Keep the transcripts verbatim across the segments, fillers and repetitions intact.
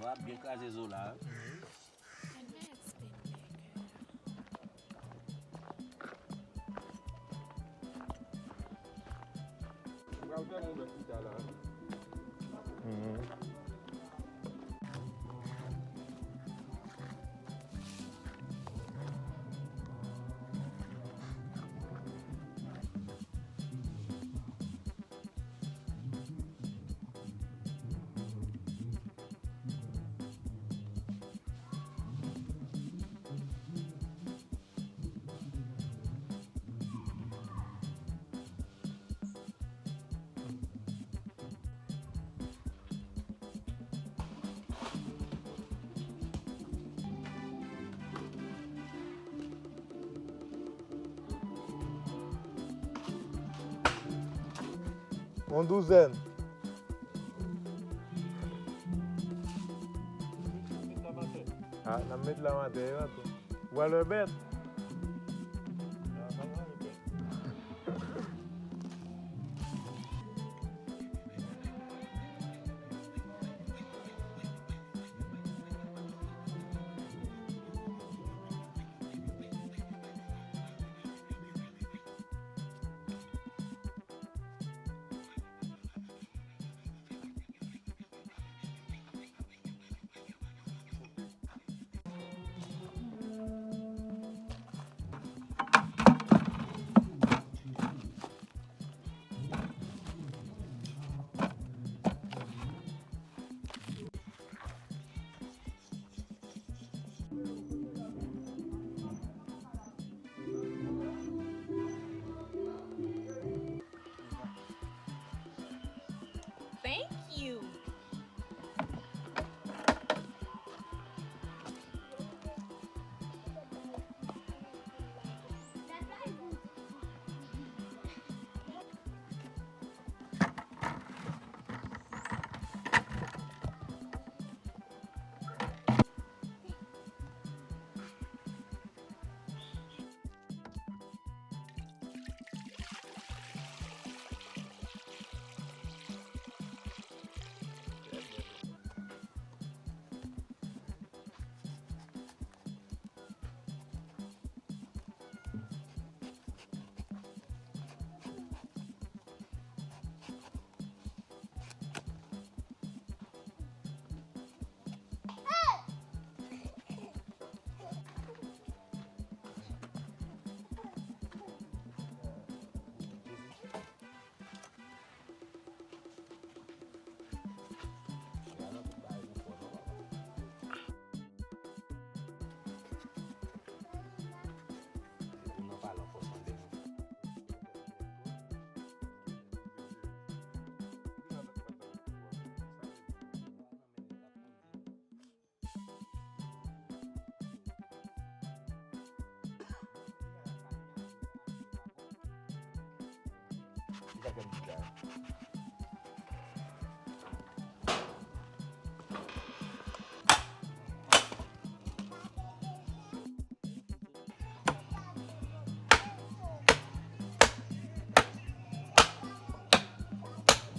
W ap byen kraze zo la. Pral fè yon lòt pita la. Mhm. Yon douzèn. A, n ap met la maten, e, maten. Ou pral wè bèt. Thank you.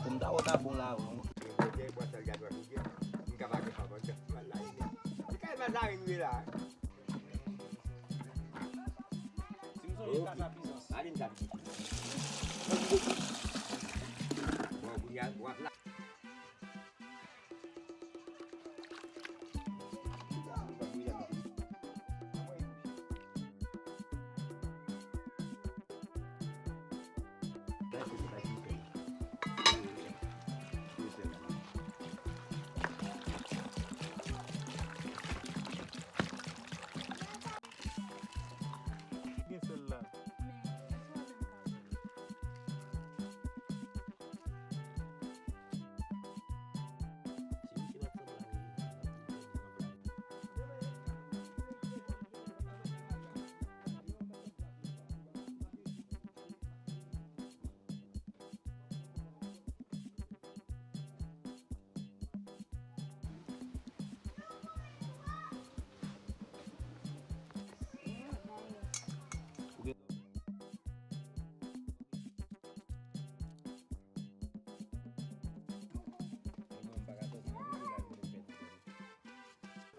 Pou m ta wè ta bon la, wi. M ka pa gen pa bon. Li kay Mazarin ye la. Si m sonje kasa pizans. Alin sa. Bon, kounye a, w ap la. Gen sèl la.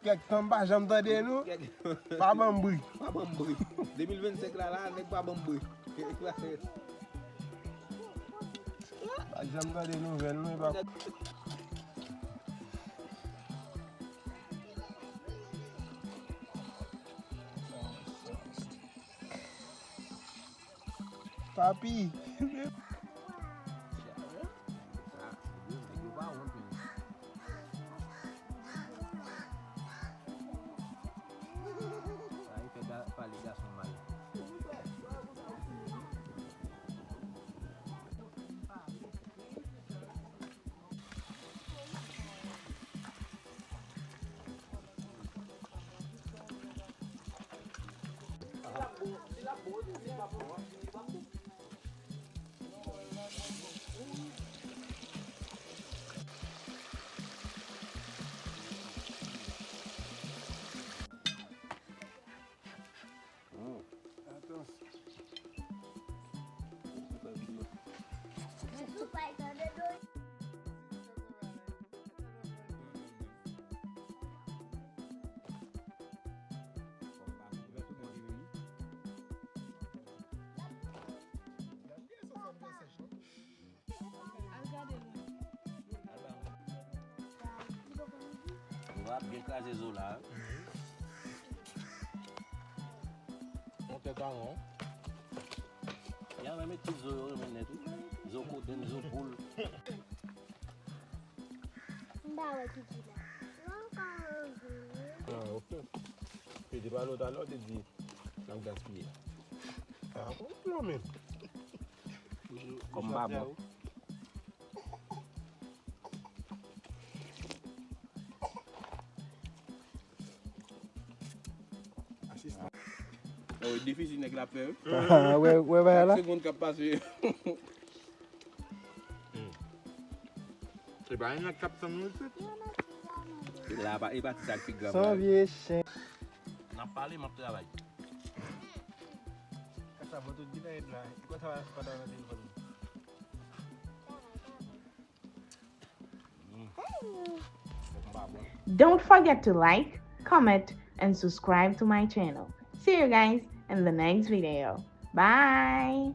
Kèk tan m pa janm tande nou. Pa ban m bri. Pa ban m bri. De mil vennsenk la, la, nèg pa ban m bri. Pa janm tande nouvèl nou, e pa. Papi. Sa e fè ga-, pale gason mal. Al gade lwen. Ou ap byen kraze zo la, wi. Yon tèt a ron. Y a renmen tout zo yo, renmen nèt, wi. Zo kodenn, zo poul. M pa wè Kiki la. Ah, ok. Kiki pa lòt alò, te di, n ap gaspiye. Ah, bon, non, men. Kòm m pa bon. Oh, difisil nèg la fè, wi. Ah, wè, wè, wè la. Chak segonn k ap pase. E pa yon nèg k ap tann nou isit. La, pa, e pa ti sa k pi grav la. San vye chen. N ap pale, m ap travay. Kasa, bon, tout di nan èd la. Li konn sa pa nan telefòn li. Don't forget to like, comment, and subscribe to my channel. See you guys in the next video. Bye!